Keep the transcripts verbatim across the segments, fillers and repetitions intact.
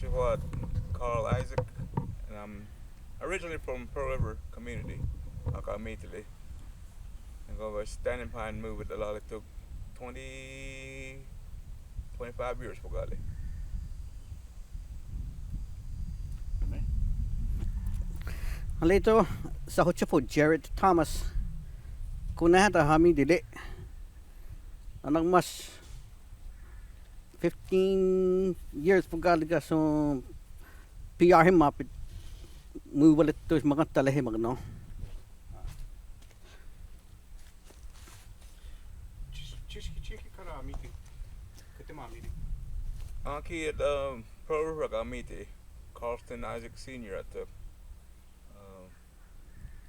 Jihuat Carl Isaac, and I'm originally from Pearl River community, Akamai Tili. And go over Standing Pine moved with the Lalituk twenty, twenty-five years for Gali. Alito, sa hocha po Jared Thomas. Konehata ha Akamai Tili. Anak mas fifteen years po Gali ka so P R him mapit. Mu walit tus maganta lehe magno. Chis-, chiski, chiski kara Akamai Tili. Kete ma Akamai Tili. Aki at um, Pearl River Akamai Tili, Carlton Isaac Senior at the um,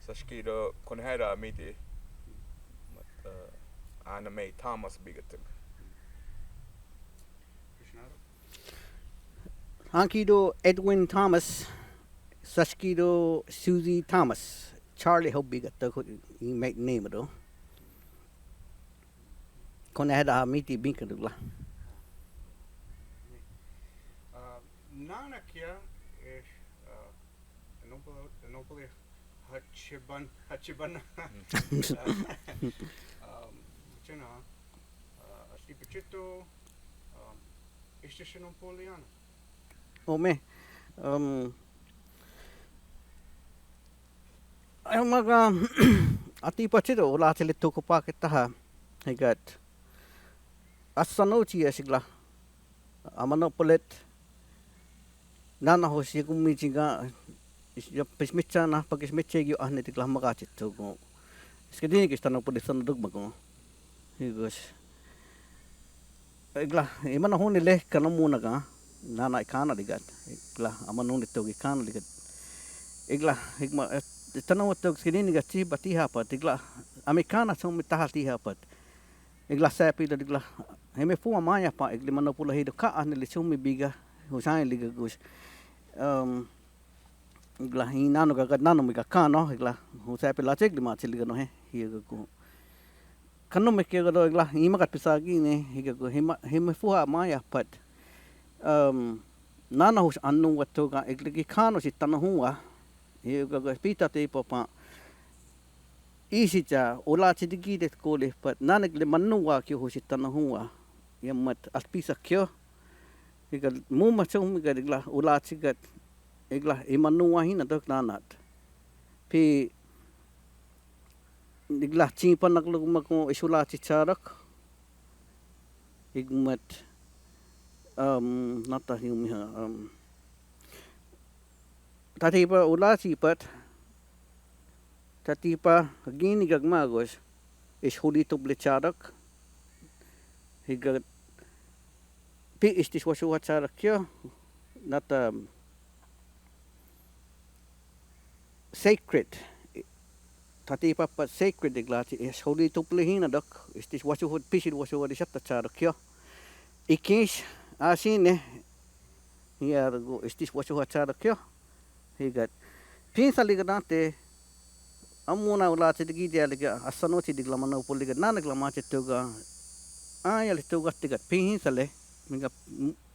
Saskido Konehata Akamai Tili, but uh, Anime Thomas Bigatuk. Krishnaro. Ankido Edwin Thomas, Saskido Susie Thomas, Charlie ho Bigatuk, i make name do. Konehata ha Akamai Tili bingkadula. Uh, nana kia is uh, Anopo, Anopo Hachiban, Hachibana. Um, Chena, uh, Stipachito, um, Istish Anopoliana. Ome. Um, Ayo maga ati pachito ula chili tuku pa kitaha. Higat. Asanochi asigla. Amano polet. Nana ho si kumi chiga. Pismicha na pakismicha yo ahne tikla maga chito go. Skidini kistano polet sano dugmago. Higos. Igla, imana huni le kana muna ga, nana ikana ligat. Igla, amanu ni togi kana ligat. Igla, igma, tana wa tog skidini ga ti bati hapat. Igla, amikana song mi taha ti hapat. Igla sapi do igla. Heme fua maya pa, igli mano pula hido ka ahne li song mi biga, husai liga gus. Um, Igla, i nano ga, ga nano mi ga kano, igla, hu sepe la chek di ma chili gano he, hi ga ku. Kano mi ke ga do, igla, i ma gat pisa gi ne, hi ga ku, hi ma, hi ma fuha ma ya pat. Um, nano hus anu wa to ga, igla gi kano si tano hua, hi ga ku, pita te papa. Isi cha, ula chi digi de kole, pat, nano igla manu wa kio husi tano hua. Ya mat, al pisa kio. Hi ga, mu ma chong mi ga, igla, ula chi ga, Igla, i manu wa hina dok nanat. Pi, igla, chi pa nak luk ma ko isula chi charak. Igmat, um, nata hiu miha, um, tati pa ula chi pat, tati pa gini gag magos, is huli tuble charak. Hi ga, pi is tis wasu wa charak kio, nata, um, sacred. Tati pa pa sacred de glati is holy to play hina dok. Is this wasu hot pisid wasu hot isat ta charo kio. Ikis asine. Hiya go is this wasu hot charo kio. Hi ga. Pinsa liga dante. Amuna ula ti digi dia liga asano ti digla mano pul liga nana glama ti tuga. Aya li tuga tiga. Pinsa le. Miga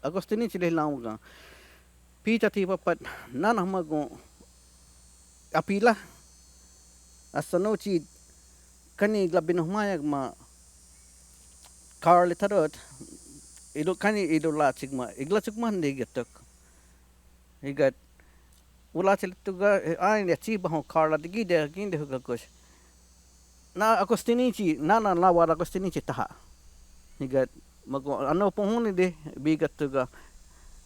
Agostini ti le launga. Pita ti papat nana mago apila. Asano ti kani igla bino maya ma Carl Tadot. Ido kani ido la chigma. Igla chigma ni getok. Igat ula chili tuga, eh, ai ne chi baho Carl digi de gin de huga kos. Na Agostini ti, nana lawa Agostini ti taha. Igat mago ano pohuni de bigat tuga.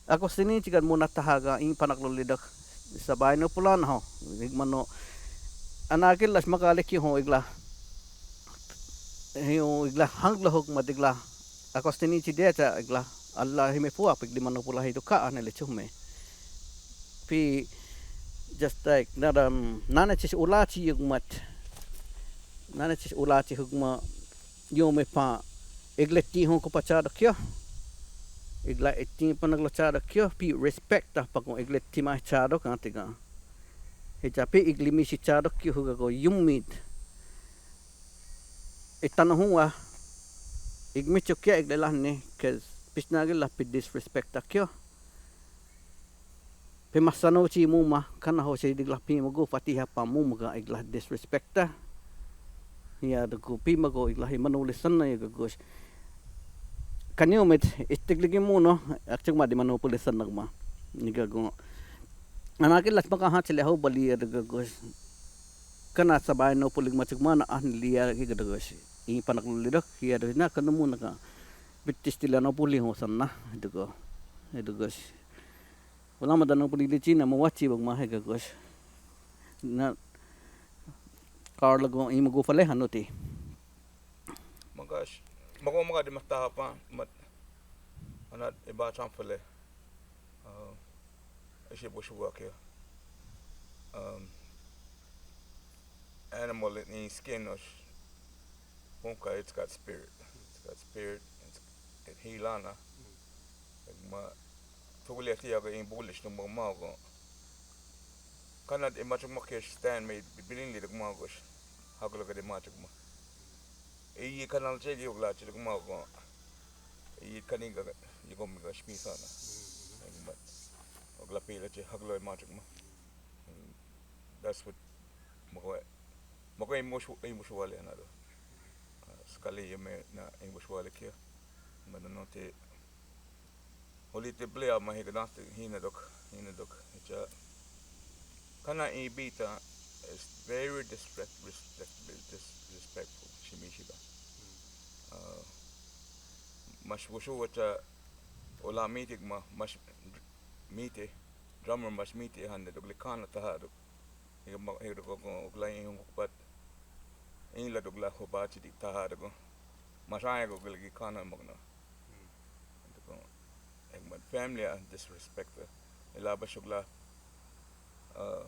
Agostini ti gat muna taha ga in panak lo lidak. Sabai no pulana ho. Igmano. Anakil las maga leki ho igla. Hiu igla hangla hok mat igla. Agostini ti de cha igla. Alla hime fua pik di mano pula hidu ka ane le chume. Pi just like nada, um, nana chis ula ti yugmat. Nana chis ula ti hugma. Yo me pa igleti hon ko pa chado kio. Igla eti pa naglo chado kio. Pi respect ta pa ko igleti ma chado kan tiga. Hecha pi igli mi si chado kio huga ko yumit. Itano hua. Igmicho kia igle lahne. Kes pisnagi la pi disrespect ta kio. Pi ma sanno chi muma, kana ho chi dikla pi ma go fati ha pa muma ga ikla disrespecta. Ya doko pi ma go ikla hi manu le sanna ya gogos. Kanyo met istik ligi muno, akchuk ma di manu puli sanna ma. Ni gogo. Ana ke las maka ha chile ho bali ya gogos. Kana sabai no puli ma chuk ma na ahn liya ki gogos. I panak lulidok ya doko na kanu muna ka. Bitis tila no puli ho sanna. Doko. Doko. Wala ma dano puli le china mo wachi bang ma he gogos. Na kar lago i mo go fale hano ti. Magash, mago maga di mata pa, mat, anat iba cham fale. Uh, ishi bushu wake. Um, animal in skin, no, sh-, honka, it's got spirit. It's got spirit. It's, it hilana. Ma, tuguli ati aga in bullish no ma ma go. Kana de ma chuk ma ke stand me bilin li de ma go. Hagla ga de ma chuk ma. E yi kana che li ogla che de ma go. E yi kani ga yi go mi ga shpi sana. Ma, ogla pe la che hagla ma chuk ma. That's what, mako, mako emotional, emotional na do. Skali yeme na emotional kia. Mano no te, holi te play ma he gdanste hina dok, hina dok. Cha, kana i bita is very disrespect, respect, dis-, disrespectful. Shimi shiba. Uh, mash wushu wacha, ola mitik ma, mash mite, drummer mash mite hande dok le kana taha dok. Higa ma, higa dok ko, ko, ko lai hung pat. Inla dok la ho ba chi di taha dok. Mash ai ko gel ki kana magna. Dok ko, ek mat family a disrespect. Ila ba shugla, uh,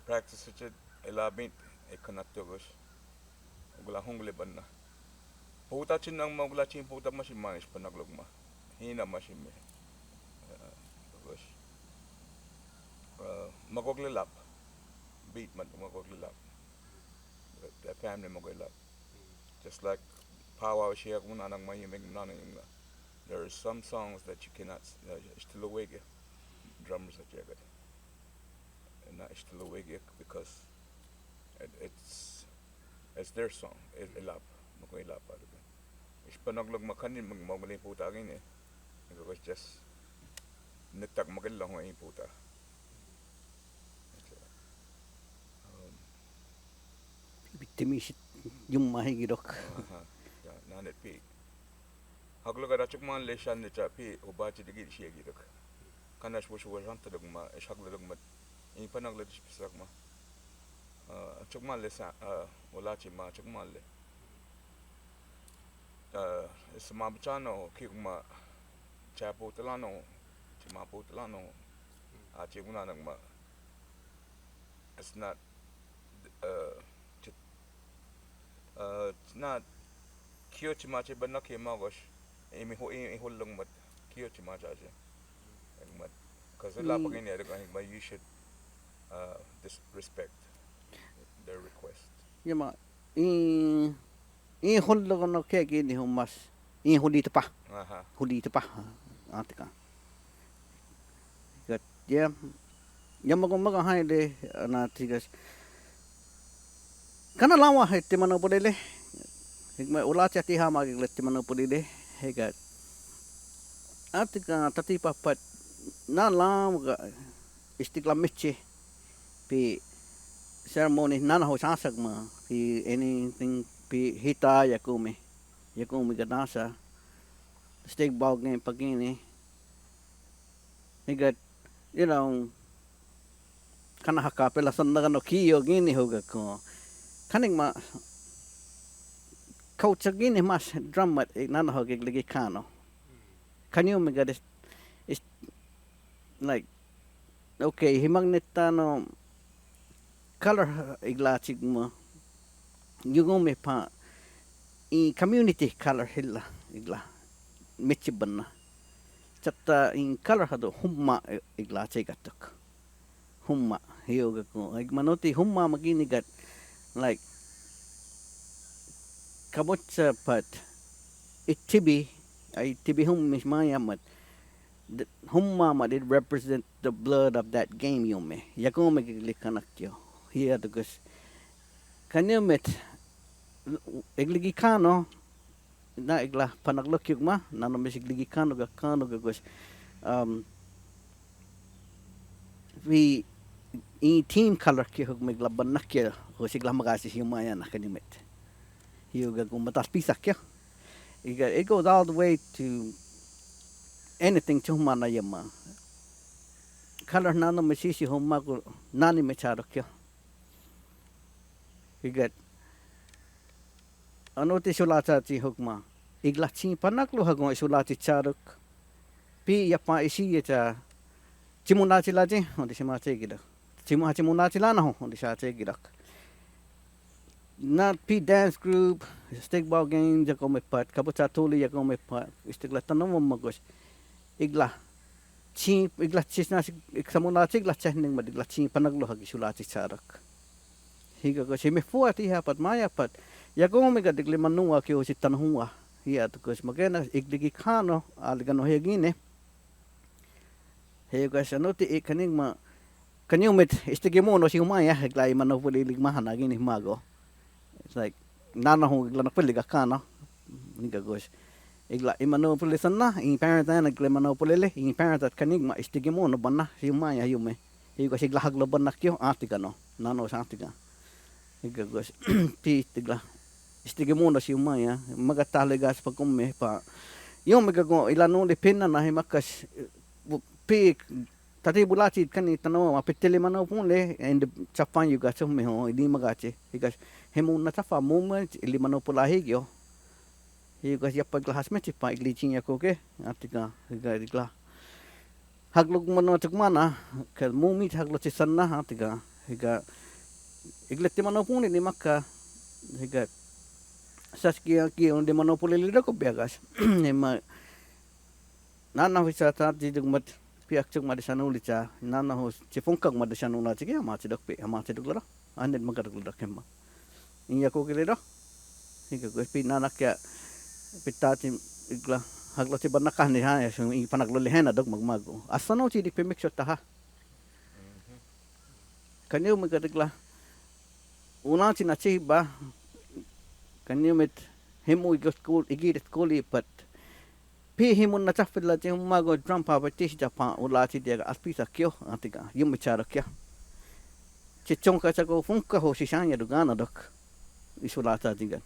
practice chet, ila bint, ek kana togos. Ugla hungule banna. Puta chin nang ma ugla chin puta mashi ma ish panak log ma. Hina mashi me. Uh, gosh. Uh, magog le lap. Beat man magog le lap. The family magog le lap. Just like power share kun anang ma yimeng nana yimla. There are some songs that you cannot, uh, still awake. Drummers are jagged. And not still awake because it, it's, it's their song. It, ilap. Mako ilap pa dok. Ish panak log ma kanin mag-, magmali puta gini. It was just nitak magel lang ho i puta. Um, Bitti mi shit yung mahi gidok. Aha. Ya, nanet pi. Haglo ga rachuk man le shan ne cha pi, ubachi digi shi gidok. Kana shwo shwo shanta dok ma, ish haglo dok ma. In panak le dish pisak ma. Ah, chuk man le sa, ah, ulachi ma chuk man le. Ah, is ma bchano, kik ma, cha putlano, chi ma putlano. Ah, chi una nang ma. It's not, uh, ch-, uh, it's not kio chi ma che ba na ke ma gosh. Imi ho, imi ho long mat. Kio chi ma cha che. Eng mat. 'Cause la pagin ya, but you should, uh, dis-, respect their request. Yema, i, i hol lo no ke gini ho mas. I holi tepa. Aha. Holi tepa. Atika. Gat, ya. Ya mago mago hai de, na tigas. Kana lawa hai te mano pulele. Hik ma ula chati ha ma gile te mano pulele. Hegat. Atika tati papat. Na lawa ga istikla michi. Pi ceremony nana ho sasak ma. Pi anything pi hita ya kumi. Ya kumi ga nasa. Stek bau nge pagini. Higat, you know, kana haka pela son na no kiyo gini hoga ko. Kaning ma, culture gini mas drama, eh, nana hoga lagi kano. Kanyo mi ga is, is, like, okay, himang neta no, color, eh, igla chigma. Yugo me pa, i community color hilla, igla. Michi banna. Chatta in color hado humma, eh, igla chegatok. Humma, hiyo ga ko. Ig manoti humma magini gat. Like, kabocha pat. Itibi, ai tibi hum mis maya mat. Humma ma, it represent the blood of that game, yome. Yako me gli kanakkio. Hia tukus. Kaniumet, egligi kano, na egla panaglo kiuk ma, nano me egligi kano ga kano ga gus. Um, pi i team color kiuk me egla banakkio, gus egla magåsi hiumaya na kaniumet. Hiu ga gu matas pisakkio. Iga, it goes all the way to anything ti humana yema. Color nano me sisi humma gu nani me charokkio. Iga, ano ti sulacha ti hukma. Igla chin panaglo hagon isulachi charok. Pi yapa isi yecha. Chimunachi lachi, onde simache gida. Chimu ha chimunachi lana ho, onde sache gidak. Na pi dance group, stickball game, yako me pat, kabucha tuli yako me pat, istigla tano mo magos. Igla. Chin, igla chisna, ik samunachi igla chehning ma, igla chin panaglo hagi sulachi charok. Higa gus, hime fua ti ha pat, maya pat. Yako me ga digli manua ki osi tanhua. Hia tukus magena, igligi kano, aligano hegine. Hiu gus, ano ti i kaning ma, kaniumet, istigimo no si humaya, igla i mano puli lig mahana gini mago. It's like, nana hu igla na puli ga kano. Niga gus. Igla i mano puli sana, i parent ana igla mano puli le, i parent at kaning ma, istigimo no bana, si humaya, hiume. Hiu gus, igla haglo banakkio, atiga no. Nano sa atiga. Higa gus, pi tigla. Istigimo no si humaya, magatale gas pa kume pa. Yo me gago, ila no le pena na himakas, pi, tati bulachi kani tano, ma pitele mano pun le, and chapan yu gas me ho, ili magache. Higas, hemu na chafa moment, ili mano pula higio. Higas yapa igla hasme chipa, igli chin yako ke, atiga, higa igla. Haglok mano chukmana, ka mumit haglok chisana, ha, tiga, higa, igleti mano puni ni maka, higa, saski aki undi mano puli lido ko biagas, ni ma, nana hu sa ta ti dugmat, piak chukma di sanu licha, nana hu chifungkak ma di sanu na chiki, ama chidok pi, ama chidok lado. Anet magadok lo dak hemma. Inya ko kile do. Higa ko pi nana kya pita ti igla. Haglo ti banakah ni ha, ya, so i panaglo le hena dok magmago. Asano ti di pemik so taha. Kaniu me ka digla. Una ti na ti ba. Kaniu met hemu igot kul, igit kuli pat. Pi himun na chafel la ti hummago drum pa pa ti si japa ula ti diaga aspisa kio, atiga, yumi charo kio. Ti chonka chako funka ho si sanya dugana dok. Isula ta diga.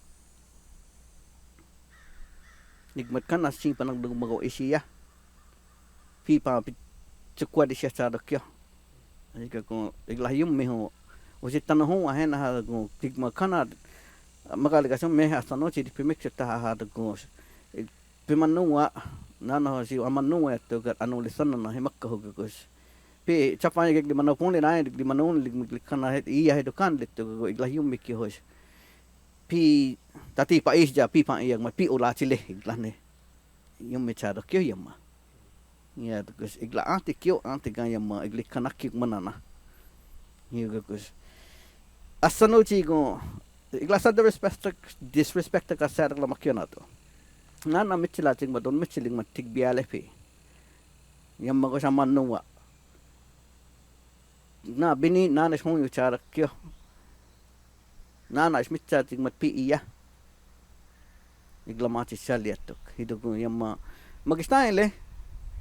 Igmat kana si panagdugmago isiya. Pi pa pi chukwa di siya charo kio. Ika ko, igla yumi ho. Usi tano ho, ahena ha ko, tigma kana, magaliga so me ha sano ti di pimik ta ha ha ko. Pi manua, nana ho si amanua to ka anu le sana na himakka ho gus. Pi chapa ye di mano pun le na di mano le mi kana he iya he dokan le to ko igla yumi ki ho. Pi tati pa is ja pi pa iya ma pi ula chile igla ne. Yumi charo kio yama. Ya gus igla anti kio anti ga yama igli kana ki manana. Ya gus. Asano ti go igla sa disrespect disrespect ka sa la makio na to. Nana michila ting ma don michiling ma tig biale pi. Yama gus amanua. Na bini nana song yu chara kio. Nana ismicha ting mat pi iya. Igla machi sali atuk. Hidugu yama. Magistaile.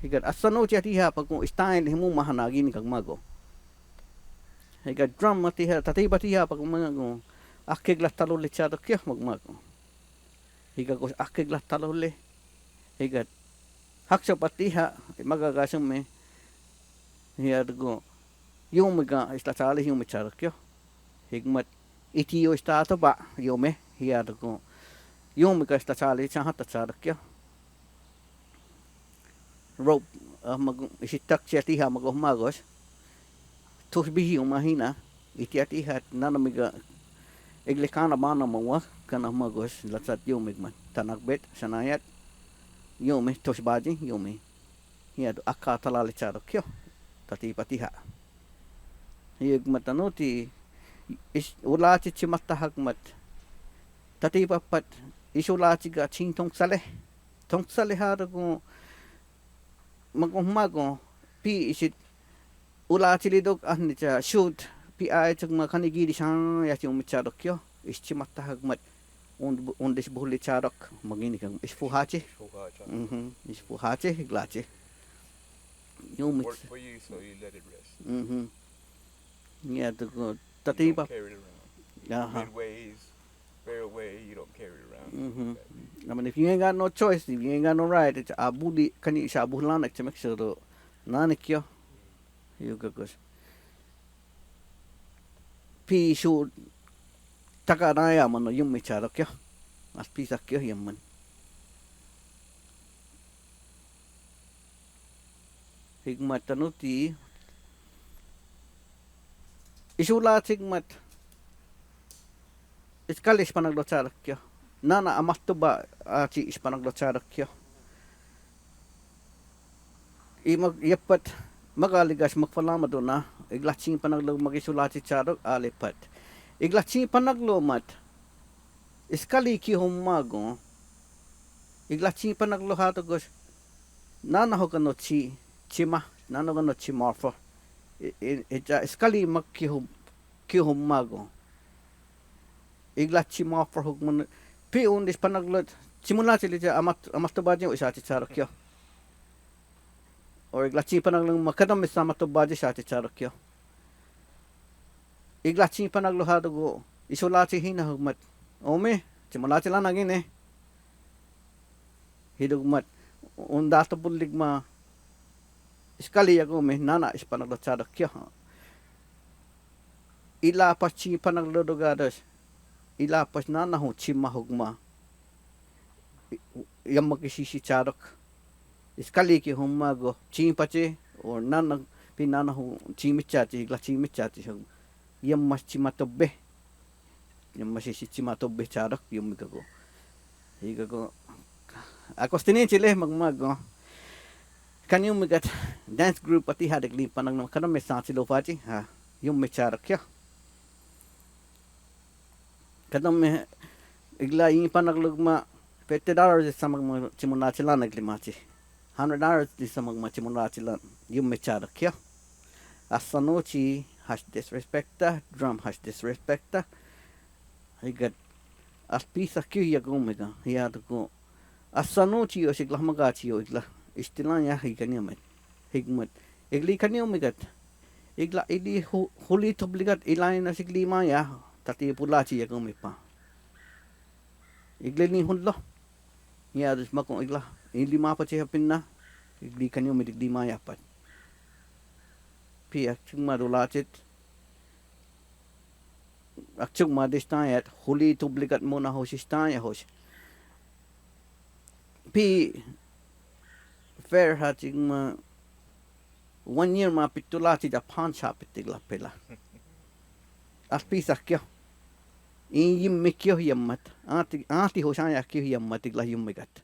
Higa asano ti atiha pagu istaile himu mahana gini kag mago. Higa drum atiha tati batiha pagu mago. Akegla talo le chara kio magmago. Higa gus akegla talo le. Higa hakso patiha magaga sume. Hiya dugu. Yumi ga isla chale yumi chara kio. Higmat iti yo ista to ba yumi. Hiya dugu. Yumi ga isla chale chaha ta chara kio. Rope, ah, magu, isitak siya tiha magu magos. Tus bihi umahina, iti atihat nana miga egle kana mana mawa, kana magos, latsat yumi gmat. Tanak bet, sanayat, yumi, tus baji, yumi. Hiya do aka talale charo kio, tati patiha. Hiya gmat anu ti, is, ulachi chimata hagmat. Tati papat, is ulachi ga ching tong sale. Tong sale ha do gu, Makmohma kon, pi isit, ulachi li dok, anija, shut, pi a chok ma kani giri shan ya chi umicha dokyo. Ischimata hagmat, un, un dis buhli cha dok, magini kan, isfuhachi. Fuhacha. Mhm, isfuhachi, iglachi. Yumich. Work for you, so you let it rest. Mhm. Yeah, to go. You don't carry it around. Aha. Midways, fairway, you don't carry it around. Mhm. I mean, if you ain't got no choice, if you ain't got no right, it's abuli, kani sa buhlana, it's make sure to, nanikyo. You go, gosh. Pi shu taka na ya mano yummi cha dokyo. As pi sakyo yamman. Higmat tanuti. Isula higmat. Iskali ispanaglo cha dokyo. Nana amattuba achi ispanaglo cha dokyo. I mag, yepet, magaligas magfalama dona, iglachi panaglo magisulachi cha dok, alepat. Iglachi panaglo mat. Iskali ki humma go. Iglachi panaglo ha to gos. Nana ho kano chi, chima, nana ho kano chima fo. I, i, i cha iskali mag ki hum, ki humma go. Iglachi ma for hugman. Pi un dis panaglo. Chimuna chili cha amat, amat to baji usa chi cha dokyo. Or iglachi panaglo ma kadam misa amat to baji sa chi cha dokyo. Iglachi panaglo ha to go. Isulachi hina hugmat. Ome, chimuna chila nagine. Hidugmat. Un dato bulig ma. Iskali ya go me nana ispanaglo cha dokyo. Ila pas chi panaglo dogados. Ila pas nana hu chima hugma. Yamma ki sisi cha dok. Iskali ki humma go. Chi pache. O nana pi nana hu chimichachi, igla chimichachi hugma. Yamma chima tobbe. Yamma sisi chima tobbe cha dok, yummi kako. Higako. Akostini chile magmago. Kan yummi kat dance group ati ha dek li panaglo, kan me sa chilo fachi, ha. Yummi cha dokyo. Kan me igla i panaglo ma fifty dollars sa magma chimuna chila nagli machi. Hundred dollars di sa magma chimuna chila yummi cha dokyo. Asanochi has disrespecta, drum has disrespecta. Higat, as pisa kyu ya gumega, ya to go. Asanochi yo sigla magachi yo igla. Istilan ya higaniamet. Higmat. Igli kaniumigat. Igla ili hu, huli tubligat ilaina sigli maya. Tati pulachi ya gumipa. Igli ni hunlo. Ya dus makon igla. Ili ma pachi hapinna. Igli kaniumi digli maya pat. Pi akchung ma dulachit. Akchung ma distayat, huli tubligat muna hosh istaya hosh. Pi fair ha ching ma one year ma pitula chi ja pawn shop itigla pela. As pisa kyo. In yim mi kyo yammat. Anti, anti hoshaya kyo yammat igla yum migat.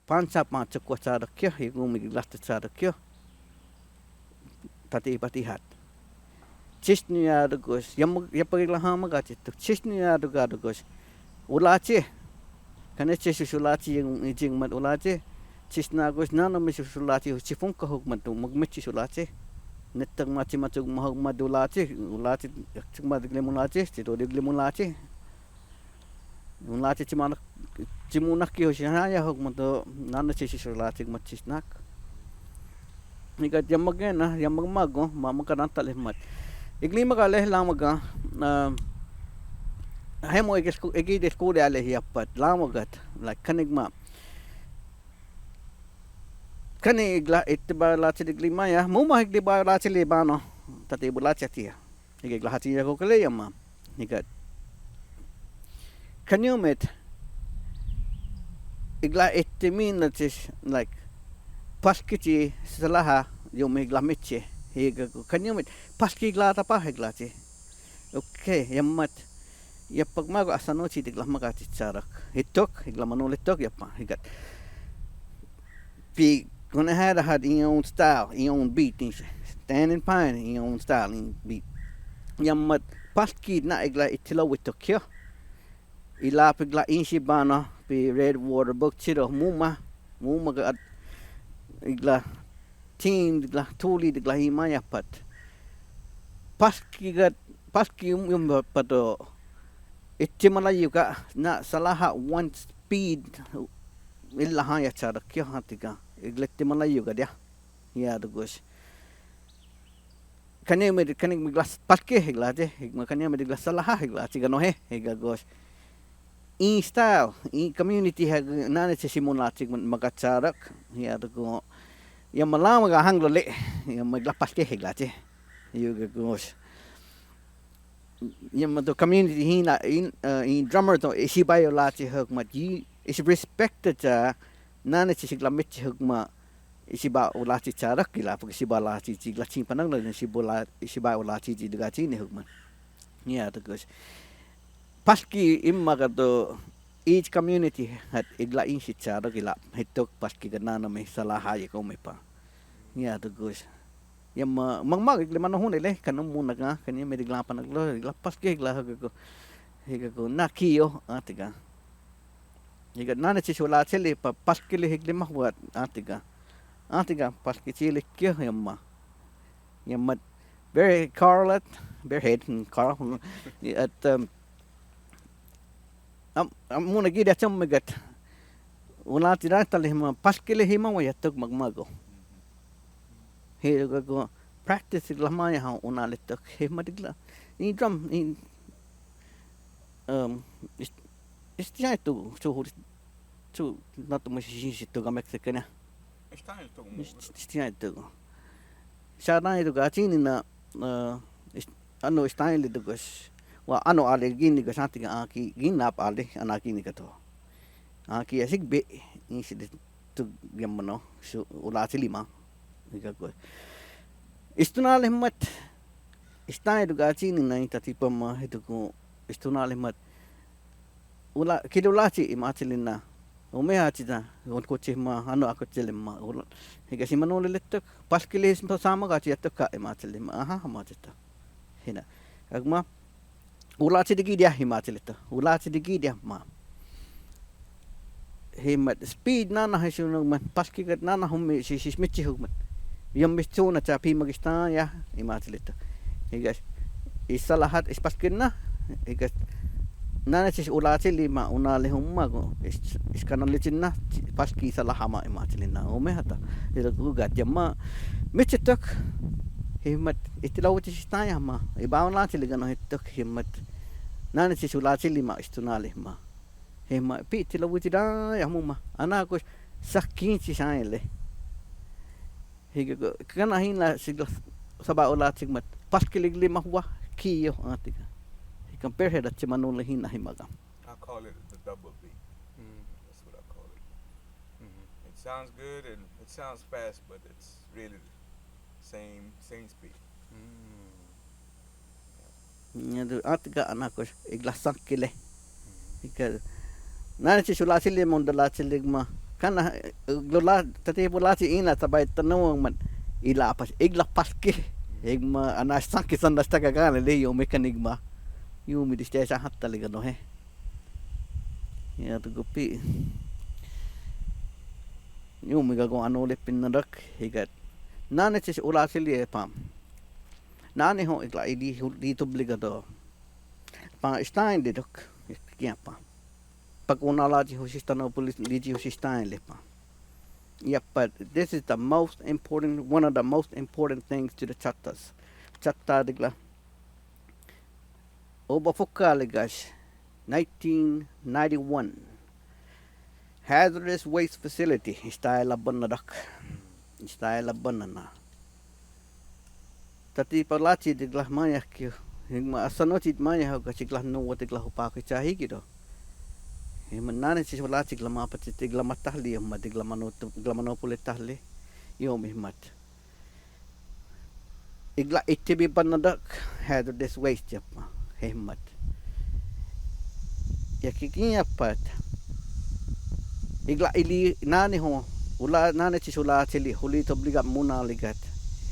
Pawn shop ma chukwa cha dokyo, yigumi lata cha dokyo. Tati pati hat. Chisnu ya dugos, yam, yapagila hama gachi tuk. Chisnu ya duga dugos. Ulachi. Kane chisu sulachi ying, ying mat ulachi. Chisna gos nano mi sulachi, chifun ka huk mat, magmichi sulachi. Netak machi machuk mahuk mat ulachi. Ulachi, chuk mat diglim ulachi, chito diglim ulachi. Ulachi chimanak, chimunak ki hoshi haya hok mato, nana chisi sulachi mat chisnak. Igat yamagena, yamagmago, mama kananta leh mat. Igli maga leh lamaga, ah, hemo igi sku, igi de skuli ale hiapat, lamagat, like, kanigma. Kani igla, itiba lachi digli maya, muma igli ba lachi libano, tati bulachi atia. Hige glahachi ya kokele yama. Higat. Can you met? Igla ette mina chis, like, paskichi salaha, yo me igla miche. Higa, can you met? Paski igla tapa igla chi. Okay, yammat. Yapagmago asanochi digla magachi charak. Hitok, igla manole tok, yapa, higat. Pi, gonna had a had in your own style, in your own beat, in sh-, standing pine, in your own style, in beat. Yammat paski na igla itila witokyo. Ila pigla inshi bana, pi red water book chiro muma, muma ga, igla, team, igla, tuli, igla, imaña pat. Paski gat, paski um, um, pat, o, ichi malayu ka, na, salaha one speed, illa ha ya chara, kio ha tika, igla ichi malayu ka dia. Ya, tukus. Kaña me, kaña me glass paske he glass, he ma kaña me glass salaha he glass, chica no he, he ga gos. In style, in community ha nane che simun la chik man makacharak, ya tuko. Ya malama ga hang lo le, ya ma glass paske he glass, ya ga gos. Ya ma to community hina, in, eh, in drummer to, isibayo la chi hak mat yi, is respected cha, nane che sigla mit chi hak ma, isiba ulachi charak kila, porque isiba lachi chi glass chin panang la, isiba la, isiba ulachi chi duga chi ni hukman. Ya, tukus. Paski imma ka to, each community hat igla in si charak kila, hitok paski ka nana me salaha ye ko me pa. Ya, tukus. Ya ma, mang mag igle mano hune le, kanum muna ka, kani me igla panang lo, igla paski igla hak ko. Hik ko, na kio, atika. Hik nane chi sula chili pa paski le hik le mahuat, atika. Atika, paski chili kio yamma. Yamma, very Carl at, very head, hmm, Carl. At, um, am, am muna gida chom megat. Ula tira tali ma, paski le hima wa yatuk magmago. He go, go practice la ma ya ha una le tok, he ma digla. Ni drum, ni, um, is, is tiña tu, tu, tu, not much is tu ga Mexican. Is tiña tu. Is, is tiña tu. Sa na tu ga chini na, uh, is, ano is tiña le tu gas. Wa ano ale gini ga santi ga aki, gin ap ale, ana gini ga to. Aki asik be, in si de tu yamano, su ula chili ma. Ni ga ko. Istuna le mat, Istaña tu ga chini na in tatipa ma, he tu ko, istuna le mat. Ula, kilo lachi ima chili na. Ume ha chita, un ko chi ma, ano ako chili ma. Ula, he ga si mano le letok. Paski le isma sama ga chi atok ka ima chili ma. Aha, ma chita. Hina. Agma, ula chi digi dia ima chili to. Ula chi digi dia ma. He mat speed nana he shunung man, paski gat nana hum mi, si, si, michi huk man. Yom mi chuna cha pi magista ya, ima chili to. He gas, is salahat, is paski na, he gas, nana sis ula chili ma, una le hum ma go, is, is kana le chin na, chi, paski salaha ma, ima chili na, ume hata. Ila ku gat yamma, michi tok, he mat, iti lau chi staya ma, iba una chili gano he tok, he mat, nana sis ula chili ma, istuna le ma. He ma, pi ti la wuti da, ya mu ma. Ana ko sakin chi sain le. He ga ko, kana hina sigla saba ola chik mat. Paski ligli ma hua, ki yo, atika. He compare he da chi manu le hina he ma ga. I call it the double beat. Mm. That's what I call it. Mm-hmm. It sounds good and it sounds fast, but it's really same, same speed. Mm. Nya du atika ana ko igla sankile. Ika nana chi sula chili mon da la chili ma. Kana, eh, lo la, tati bu la chi ina tabai tanu man. Ila pas, igla paski. Igma ana sanki san da staka kana le yo mekanik ma. Yo mi diste sa hatta le gano he. Ya tu gupi. Yo mi ga go ano le pin na rak. Higat. Nana chi ula chili e pam. Nane ho ikla ili hu-, li tubli ga do. Pa istain de dok, kia pa. Pa kuna la ji hu sistano pulis li ji hu sistan le pa. Yeah, but this is the most important, one of the most important things to the chatas. Chata de gla. Oba foka le gas, nineteen ninety-one. Hazardous waste facility, style abana dak. Style abana na. Tati pa lachi di glah maya kio. Hing ma asano chi maya ho ka chi glah no wa di glah pa ki chahi ki do. Hing ma nane chi lachi glah ma pa chi di glah ma tahli ma di glah mano tu, glah mano pule tahli. Yo mi mat. Igla itibi panadak hazardous waste japa. Hemat. Ya kikiña pat. Igla ili nane ho. Ula nane chi sula chili. Huli to bliga muna ligat.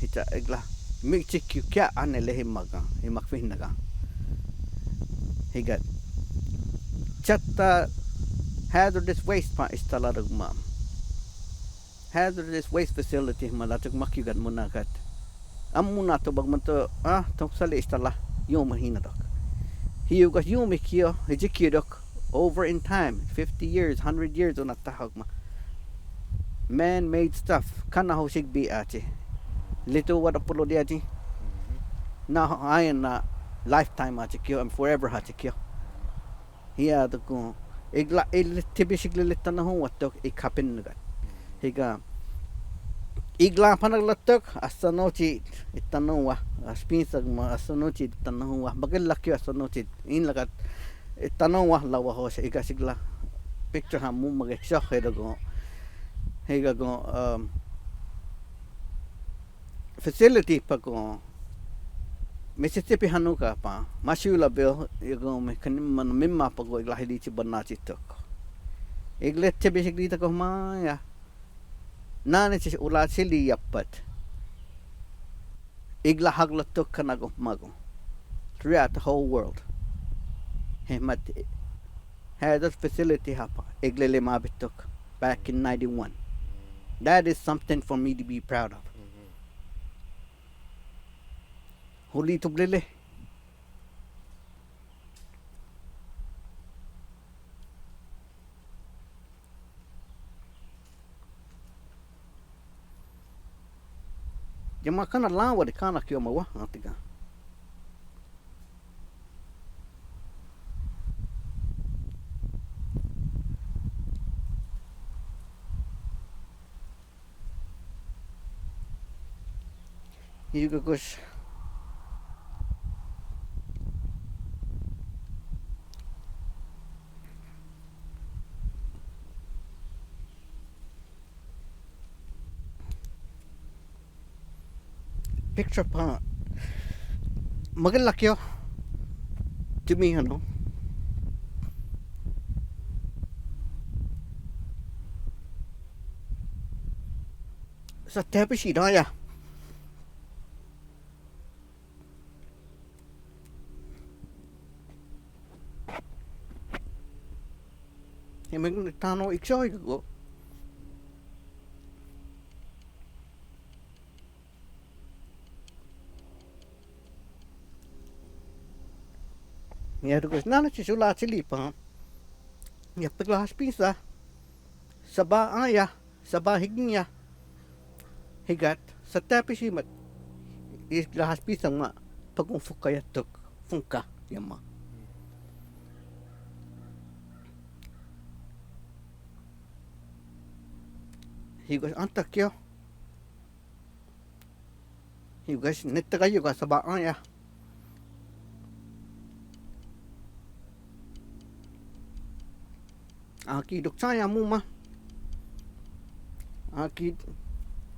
Hicha igla. Mi chi kiu kia ane le himaga. Himak fihnaga. Higat. Chatta hazardous waste pa istala rugma. hazardous waste facility ma la tok mak yu gat muna gat. Am muna to bak man to, ah, tok sale istala, yom hina tok. Hiu gat yom kio, hiji kio tok, over in time, fifty years, hundred years, una tahok ma. Man-made stuff, kana ho sig bi achi. Little what apolo di achi. Na ho ayan na lifetime achi kio, and forever achi kio. Hia to ko. Igla, il tibi sig le tana ho watok, ik happen nugat. Higa. Igla panag latok, asanochi, itanowa, aspinsa ma, asanochi, itanowa, bagel lakio, asanochi, in lagat, itanowa, lawa hos, higa sigla. Picture ha mu magek shoh, higa go, higa go, um, facility pa go, Mississippi hanuka pa, Mashoulaville, higa go, me kanim man mimma pa go, igla hili chi banachi tok. Igle tibi sigli ta go maya. Nani chi ula chili yapat. Igla hagla tok kana go mago. Throughout the whole world. He mat hazardous facility hapa. Igle le mabitok back in ninety-one. That is something for me to be proud of. Huli to blele. Jama kana lawa de kana kio mawa, atika. Hiu ka kos. Picture pa. Magel lakio. Timi hano. Sa tepi si daya. He me tano iksoi ko. Ya to kos nana si sula chili pa. Ya pegla haspisa. Saba aya. Saba higin ya. Higat, sa tepi si mat. Is la haspisa ma, pagong fuka ya tok, fungka, ya ma. Higas antak yo. Higas netta kayo ka saba aya. Aki dok saya muma. Aki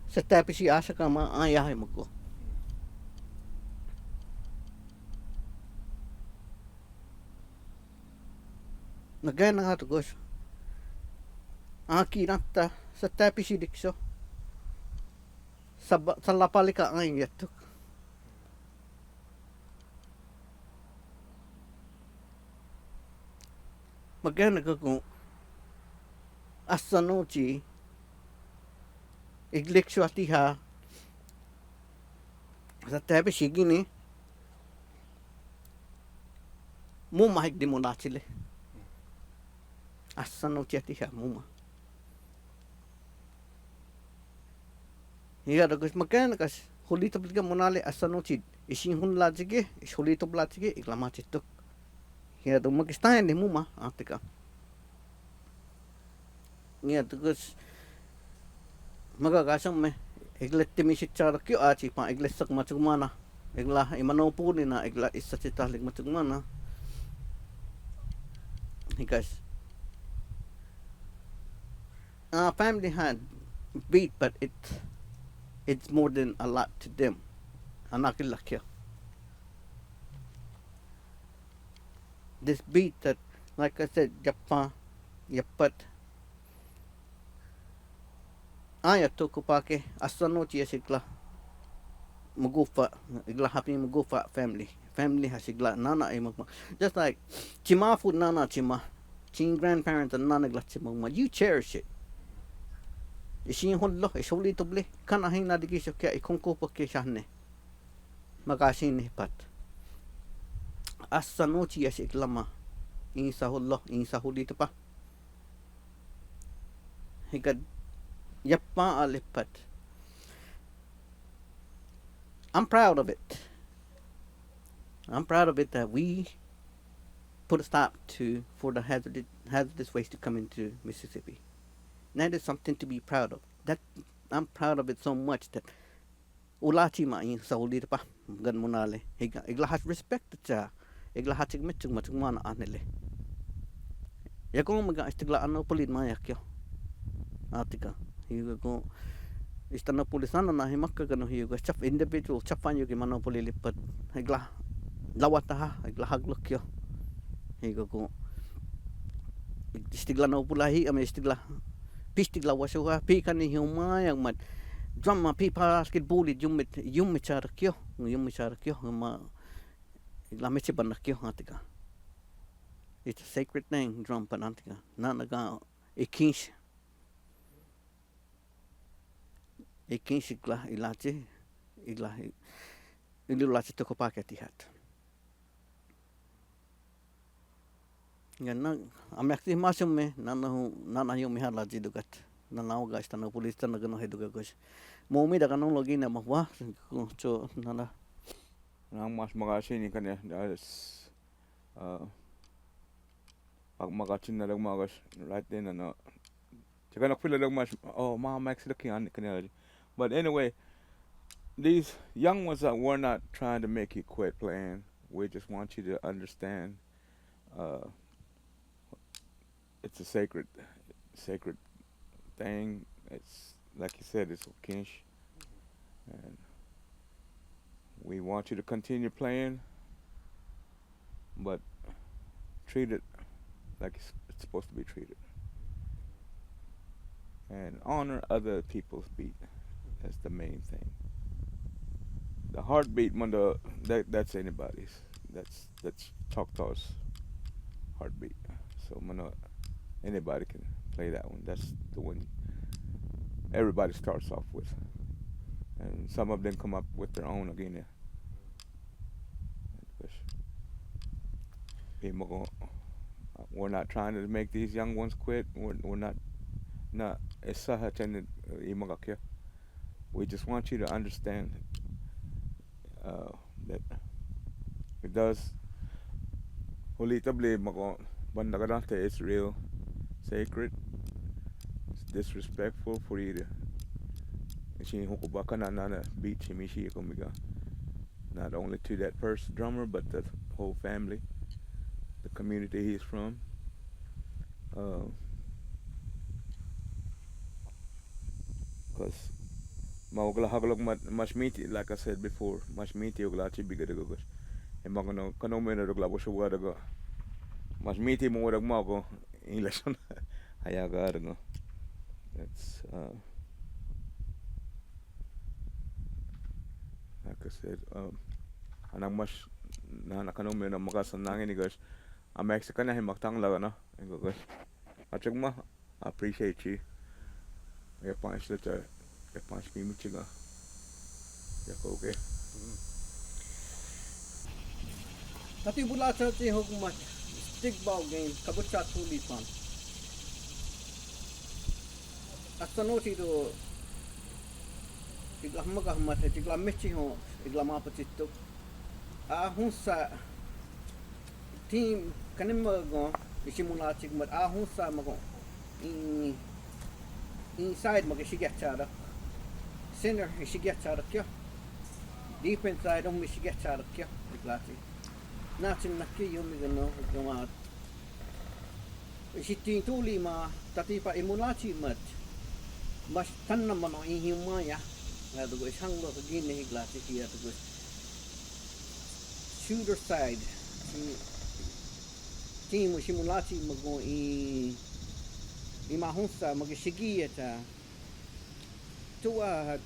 sa tepi si asa kama aya hai mako. Nagana nga to kos. Aki nata sa tepi si dikso. Sa ba, sa lapalika ay yatuk. Magana kako. Asa nochi. Iglik suatiha. Sa tepi si gini. Muma hik di muna chile. Asa nochi atiha muma. Hiya do gus magana kas hulito pliga munale asa nochi. Isin hun la chige, is hulito bla chige, iklama chituk. Hiya do magistain di muma, atika. Ngiya tukus. Maga kasang me. Igle timi si chara kyo achi pa igle sak machuk mana. Igla imano puni na igla isa chita lik machuk mana. Hikas. Our family had beat, but it it's more than a lot to them. Anakil lakya. This beat that, like I said, Japan, Japan. Aya toko pake, asa nochi asigla. Mugufa, igla happy mugufa family. Family hasigla, nana e mugma. Just like, chima fu nana chima. Chin grandparents and nana igla chima. You cherish it. Ichinhullo, ichulitobli, kana hinadikisho kia ikonkopa kia xanne. Makasiñne pat. Asta nochi ya xiklamá. Insahullo, insahulitopa. Hika, yapa ale pat. I'm proud of it. I'm proud of it that we put a stop to for the hazardous, hazardous waste to come into Mississippi. That is something to be proud of. That I'm proud of it so much that ulachi ma in saulirpa gan munale. Higa, igla hach respect cha. Igla hach igmit chugma chugmana anele. Yago mga istigla ano pulit ma yakyo. Atika. Higa go istano pulisana na himakka gano higa chap individual chap fan yuki mano pulilipat. Igla lawataha, igla haglukyo. Higa go istigla no pulahi, ame istigla. Pi istigla wasuha, pi kani hiuma yang mat. Drama pi pa skit buli yumit, yumi charakyo, yumi charakyo, ma igla meche banakyo atika. It's a sacred thing, drum panantika. Nanaga ikinsh. Ikinsh igla ilachi, igla i-, ilulachi toko pake tihat. Yan na, ameak ti masum me, nana hu, nana hu mihala jidugat. Nana uga esta no pulis ta na gano heduga gosh. Mo mi da gano logi na mahwa, cho nana. Nang mas makasiñne kanya, uh, Pak makachin na lang magas right then and uh, tsaka nakfila lang mas, oh, ma max laki an kanya. But anyway, these young ones that we're not trying to make you quit playing. We just want you to understand, uh, it's a sacred, sacred thing. It's like you said, it's a kinsh. And we want you to continue playing, but treat it like it's, it's supposed to be treated. And honor other people's beat. That's the main thing. The heartbeat, man, the, that, that's anybody's. That's, that's Choctaw's heartbeat. So, man, uh, anybody can play that one. That's the one everybody starts off with. And some of them come up with their own again. Yeah. Pi mago, we're not trying to make these young ones quit. We're, we're not, not, it's such an, uh, imagakya. We just want you to understand, uh, that it does. Huli tabli mago banda kadante, it's real, sacred, it's disrespectful for you to. Ichi huku baka na nana beat chimishi kumiga. Not only to that first drummer, but the whole family, the community he's from. Uh, 'cause ma ugla haglog ma-, mash miti, like I said before, mash miti ugla chi biga de gogos. E ma kono, kono mena ugla bo shuwa de go. Mash miti mo de ma go, English on. Aya ga de go. That's, uh, like I said, um, anang mash, na, na kono mena makasa nang ini, guys. A Mexican na himak tang laga na, and go, guys. Achek ma, I appreciate you. Ya panch leta, ya panch mi muchiga. Ya ko ke. Tati bula cha chi hok mat. Stick ball game, kabucha tuli pan. Asta nochi do, igla hamaga hamata, igla mechi ho, igla mapa chitto. A hunsa, team, kanem mago, ichi mula chik mat, a hunsa mago, in, inside mago shigia chara. Center shigia chara kyo. Defense side, um, shigia chara kyo. Iglati. Nachin naki yumi gano, gano. Ichi tin tuli ma, tatipa imulachi mat. Mas tanna mano in hiumaya. Nga dugo ishang lo gine iglati kia dugo. Shooter side. Chi, team ichi mulachi mago i, i mahunsa, mago shigia cha. Tua hat.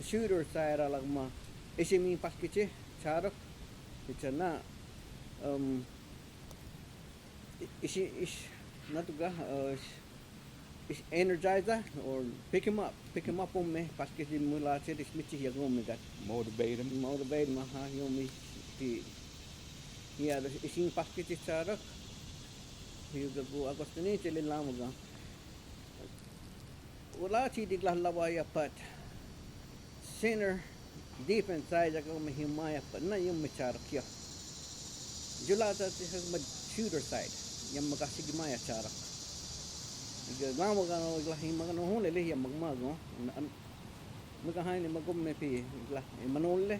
Shooter side alagma. Ichi mi paskiche, charok. Ichana. Um, i-, ichi, ichi, natuga, uh, ichi, Energizer or pick him up, pick him up, ume, paskiti mula chedi smichi ya gumi gat. Motivate him. Motivate him, aha, gumi ti. Ya, isin paskiti charak. Hiu ga gu Agostini chili lama ga. Ulachi di gla lawa ya pat. Center defense side ya gumi himaya pat na yumi charak ya. Jula ta ti hagma shooter side. Yami ga sigimaya charak. Iga gama gano igla hima gano hon lele ya magma go. An, an, mega haini magum me pi igla imanole.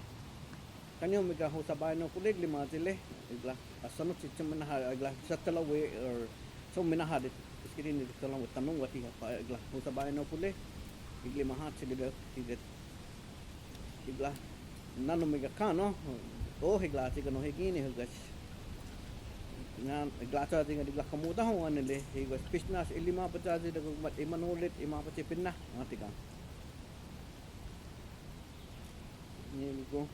Kanyo mega hosa baino kulig lima tile igla. Asano chichum minaha igla satala we or so minaha de iskiri ni tala we tanong wati ha pa igla hosa baino kule. Igli maha chili de tile. Igla nanu mega kano. O igla ti gano hegini hegas. Ngan igla ta ti gano igla kamuta ho anele hegas pisnas ilima pata ti de mat imanole ima pati pinna. Mati kan. Ni ko.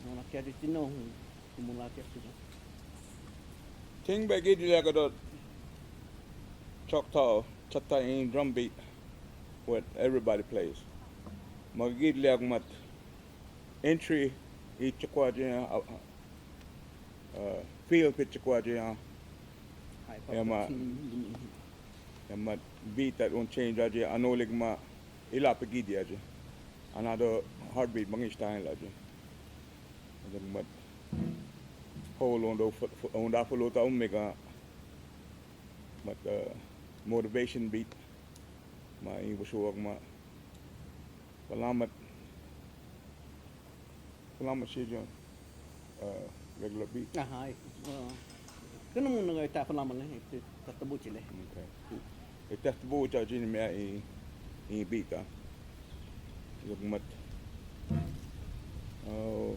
Mona kia ti tino. Mona kia ti tino. Ting ba gidi la ka dot. Choctaw, Choctaw in drum beat. What everybody plays. Ma gidi la mat. Entry, i chokwa je, uh, uh, field pitch chokwa je, uh, Hai, ya ma, papa. Ya mat beat that won't change aje, ano leg ma, ila pe gidi aje. Another heartbeat bang is time aje. Leg mat hold on do fo-, fo-, on da follow ta omega. Mat, uh, motivation beat. Ma i busu ma. Palamat. Palamat si John. Uh, regular beat. Aha, ai. Uh, kena mo na ta palamat le, ita tabuchi le. Okay. Ita tabuchi jin me i, i beat, ah. Lugmat. Oh.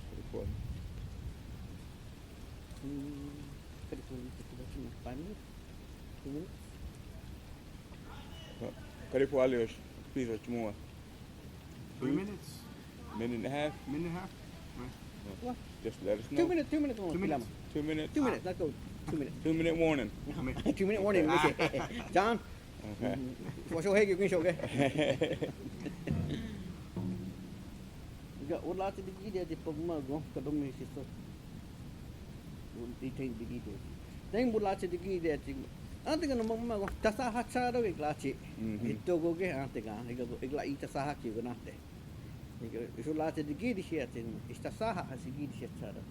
Telepon. Hmm, telepon, telepon, five minutes? Two minutes? Karibu alios, piso chumua. Three minutes. Minute and a half. Minute and a half. Right. What? Just let us know. Two minutes, two minutes. Two minutes. Two minutes. Two minutes, let's go. Two minutes. Two minute warning. Two minute warning. Okay. John? Okay. Wa sho hegi, kin sho ge. Ga, ulachi di gidi di pagmago, kadomi siso. Di teng di gidi. Teng bulachi di gidi di. Ante ga no magmago, tasaha charo iglachi. Mhm. Ito go ge, ante ga, iga, igla i tasaha ki go nate. Iga, isu lachi di gidi siya ting, istasaha asi gidi siya charo.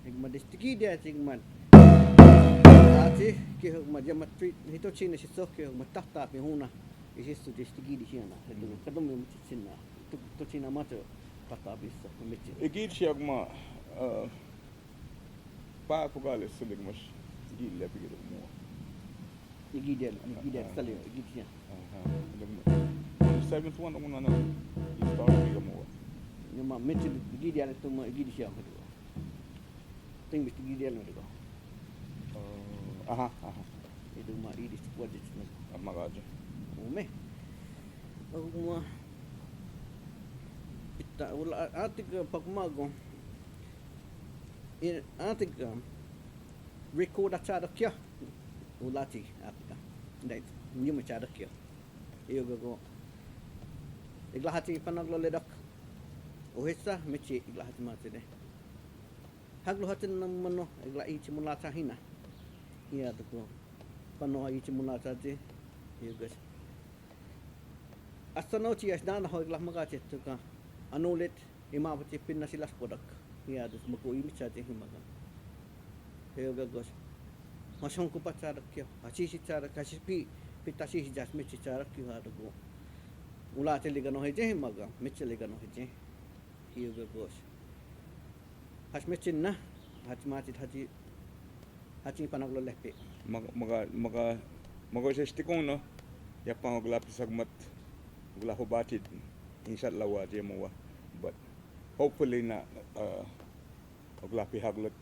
Igma di gidi siya ting man. Lachi, ki hok ma jama tri, hito china siso ki hok ma tata pi huna. Isi su di gidi siya na. Hito, kadomi ma china. Hito, hito china macho, tata pi so, ma china. Igidi siya ma, uh, Pa ko gale selig mas gile pigil mo. Igidel, igidel, sali, igidel. Aha. The seventh one, one, no. He started pigil mo. Ni ma mechi igidel to ma igidel. Ting bis igidel mo ko. Aha, aha. Itu ma idis kuat itu. Amagaje. Ume. Aku ma. Ita, wala, ati ke pagmago. In, ante ga, record a charo kio. Ulachi, ante ga. Dai, ni ma charo kio. Iyo ga go. Igla hati panaglo le dak. Ohesa, mechi, igla hati ma chede. Haglo hati na mano, igla ichi mula chahina. Iya to ko. Pano ichi mula chache. Iyo ga. Asta no chi as dana ho igla maga chetuka. Anulit. Ima pati pinna silas podak. Iya, dus mako imi chache himaga. Heo ga gos. Masong ko pa charak kio. Hachi si charak, hachi pi, pita si si jas mechi charak kio ha go. Ulachi liga no heje himaga. Mechi liga no heje. Heo ga gos. Has mechi na. Hachi machi hachi Hachi panaglo lepe. Maga, maga, maga, maga se stikon no. Ya pa ogla pisagmat. Ogla hobati. Inshallah wa je mo wa. But hopefully na, uh, ogla pi haglot.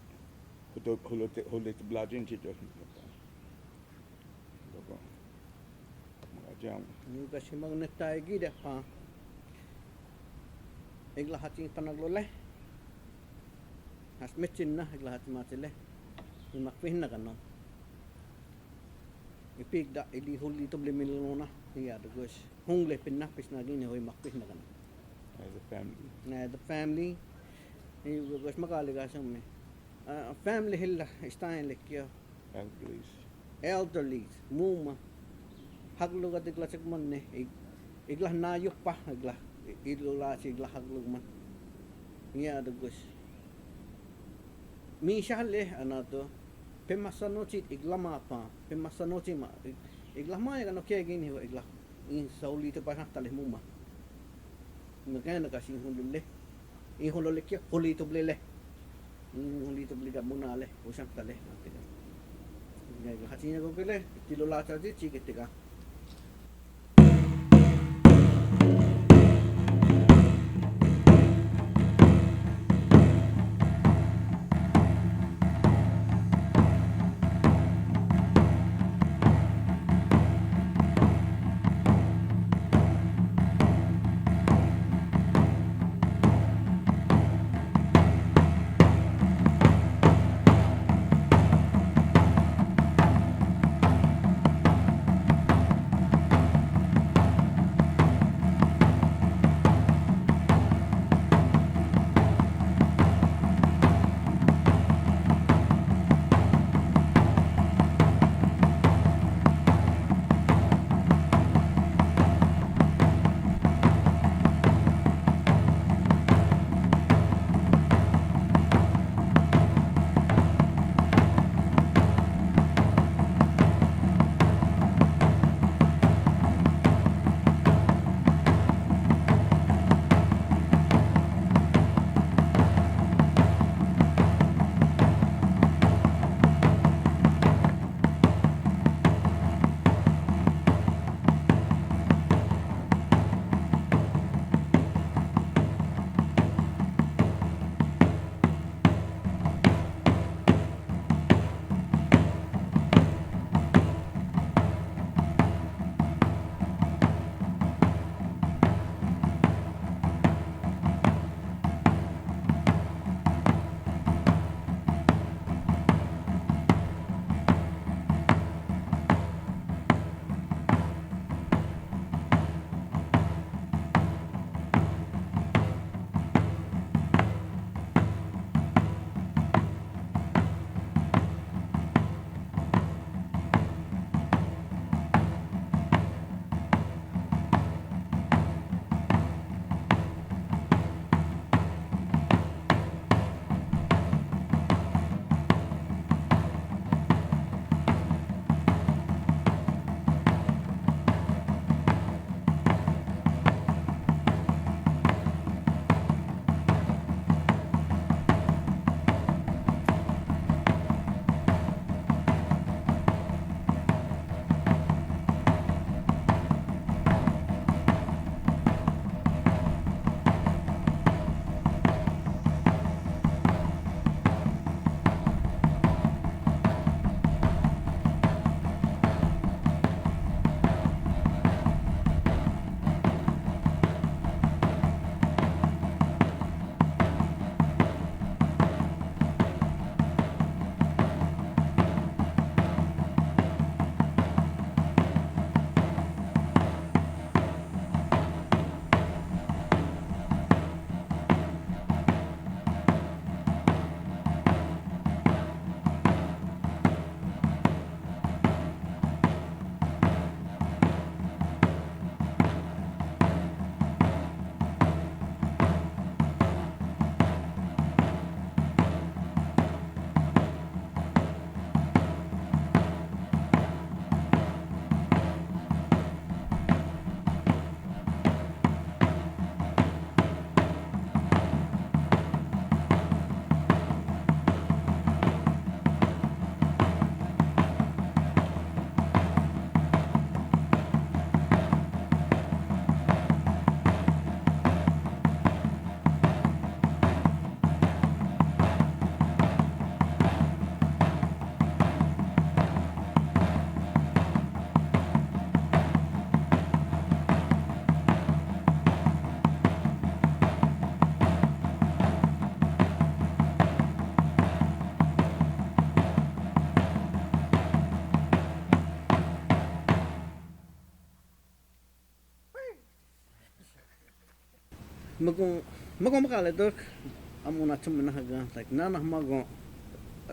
Hulo, hulo te, hulo te blajin chito. Loko. Maga jam. Ni ga si magneta egi de pa. Igla hachi panaglo le. Has mechi na, igla hachi machi le. Ni mak pihna kano. Ipigda, ili hulitok blil mi lona, ya, because hungli pinna pisna gini, hoi mak pisna kana. As a family. Na, the family. Ni, because makale ka sumi. Ah, family hila, istain lekio. Elderlies. Elderlies, muma. Haklok atikla chek manne, ik, ikla na yukpa, ikla, i, ilu la chi ikla haklok man. Ya, the because. Misalia, anato. Pemassanochit ikla ma pa, pemassanochit ma, ik, ikla ma ya kano kia gini ho ikla. In saulito pa sa tale muma. Nokena ka sin hunlule. In hunlule kia, hulito blele. In hulito blele ka muna le, usan tale. Nokena ka sin ko kele, tilo la cha chi, chi ke teka. Magong, magong makale dok. Amu na chom na haga, like, nana magong.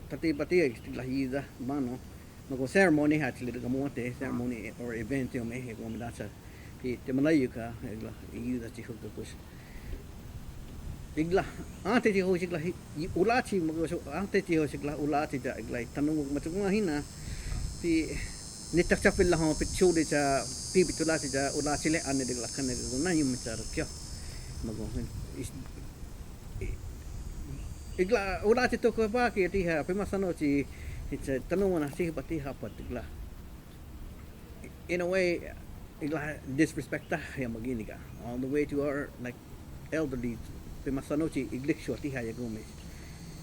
Tati pati, like, la hida, bano. Magong ceremony ha chile dok amu te, ceremony or event yo me, he gom dacha. Pi, te Malayu ka, egla, hida chi hoka kus. Egla, ante chi ho chikla, i, ulachi, magong so, ante chi ho chikla, ulachi ja, egla, tanu, machuk ma hina. Pi, ni tak cha pila ho, pi chuli cha, pi, pi tulachi ja, ulachi le, ane degla, kane, na yum cha, kyo. Magong, is, Igla, ulachi to ko pa ki ti ha, pe masano chi, it's a, tanu wana si pa ti ha pa tigla. In a way, igla disrespect ta ya magini ka. On the way to our, like, elderly, pe masano chi, iglik sho ti ha ya gumi.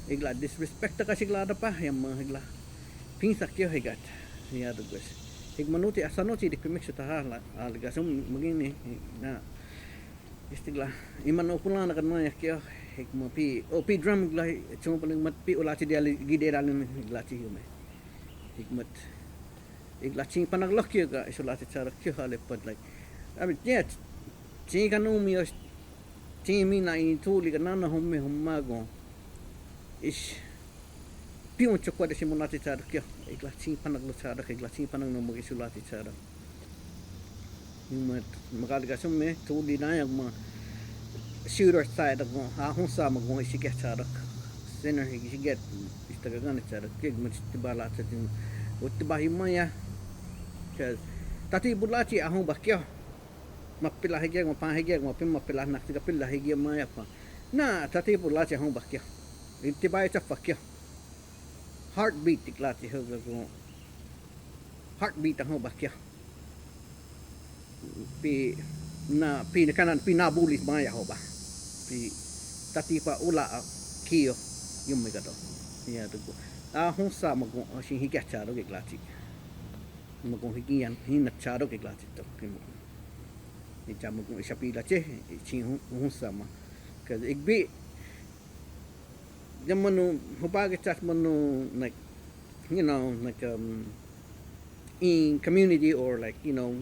Igla disrespect ta ka sigla da pa, ya ma igla. Pinsa kyo higat, ya do gus. Hik manuti asano chi, dik pe mik sho ta ha la, alga sum magini, na. Istigla, iman o pulana kan maya kyo, hikma pi, o pi drum gla, chuma paling mat pi ulachi dia li, gide dalim glachi yume. Hikmat, igla chin panak lok kyo ga, isulachi charak kyo hale pat, like, I mean, yeah, chin kan umi os, chin mi na in tuli kan nana home home mago. Ish, Piun chukwa de simulachi charak kyo. Igla chin panak lo charak, igla chin panak no magi sulachi charak. Yung ma, magal ka sum me, tuli na yang ma, shooter side ako, ha, hon sa mago, isiget charak. Center, isiget, istagagan charak, kig ma, tibala chatin, utiba himaya. Ka, tati bulachi, ahon bakyo. Mapila higya, mapan higya, mapin mapila nak, tiga pila higya maya pa. Na, tati bulachi, ahon bakyo. Intiba cha fakyo. Heartbeat ti glachi ho ga go. Heartbeat ho ba kya. Pi na, pi na kanan, pi na bulis maya ho ba. Pi tati pa ula a kyo. Yum me gato. Ya tu go. A hon sa mago, a shin hikya charo ke glachi. Mago hikian, hin na charo ke glachi to. Ke mago. Ni cha mago, isa pi la che, chin hon, hon sa ma. Ka igbi, Yan manu, hopa ke chas manu, like, you know, like, um, in community or, like, you know,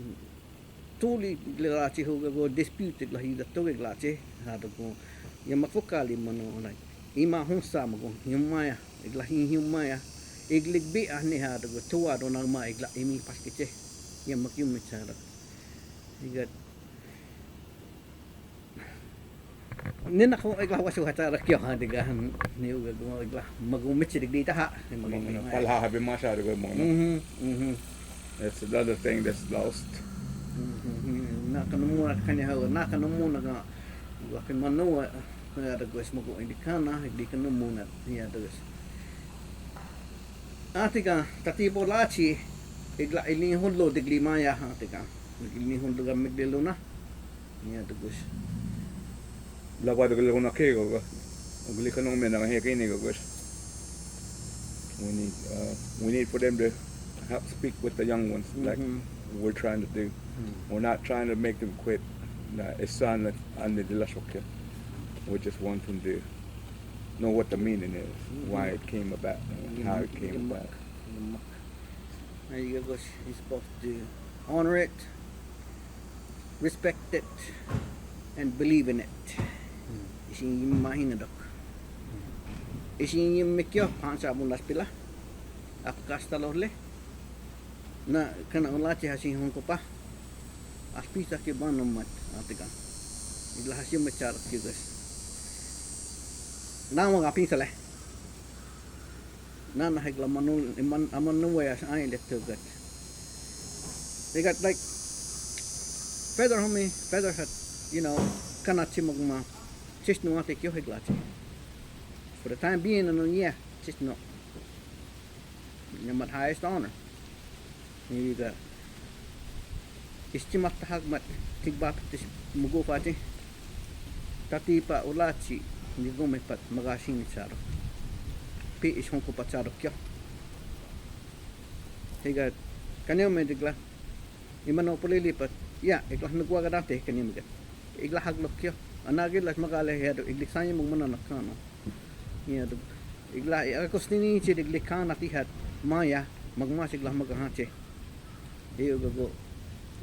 tuli glachi ho go dispute la hi da to glachi, ha to go, yan ma fokali manu, like, ima hon sa mago, yumaya, igla hi yumaya, iglik bi a ni ha to go, tuwa do na ma igla imi pas ke che, yan ma yumi chara. Igat, Ni na ko igla wasu hata ra kyo ha diga ni uga go igla magu michi digdi ta ha. Magu na pala ha be masha diga magu na. Mhm, mhm. That's another thing that's lost. Mhm. Na kanu mu na kanya ha na kanu mu na ga wa ke manu wa ya da go is magu indikana di kanu mu na ya da go is. Atiga tati bolachi igla ilin hullo digli maya atiga. Ilin hullo ga migli luna. Yeah, the bush. La pa de lo na ke go. Ugli ka no me na he ke ni go bush. We need, uh, we need for them to help speak with the young ones, like we're trying to do. We're not trying to make them quit. Na esan and the la shoke. We just want them to know what the meaning is, why it came about, and how it came about. Now you guys is supposed to honor it, respect it, and believe in it. Isin yim ma hina dok. Isin yim me kyo pansa bun las pila. Ap kasta lo le. Na kana ulachi hasin hon kopa. As pisa ke bano mat atikan. Igla hasin me char kyo gas. Na mo ga pisa le. Na na hek la manu, iman, aman nu waya sa ain le to gat. They got, like, feather, homie, feather hat, you know, kana chimog ma. Chis no ate kyo hek la chi. For the time being, no, yeah, chis no. Nyamat highest honor. Ni ga. Ischimata hagmat, tigba tis mugu fati. Tati pa ulachi, ni gume pat magasin ni charo. Pi is hon kopa charo kyo. Higa, kanyo me digla. Imano pulili pat. Ya, igla nugwa ga date kanyo me ga. Igla haglo kyo. Anagi las magale hedo, iglik sanyo mung mana nakano. Iya, tu. Igla, i Agostini chi digli kana ti hat maya, magma sigla magahache. Iyo gago.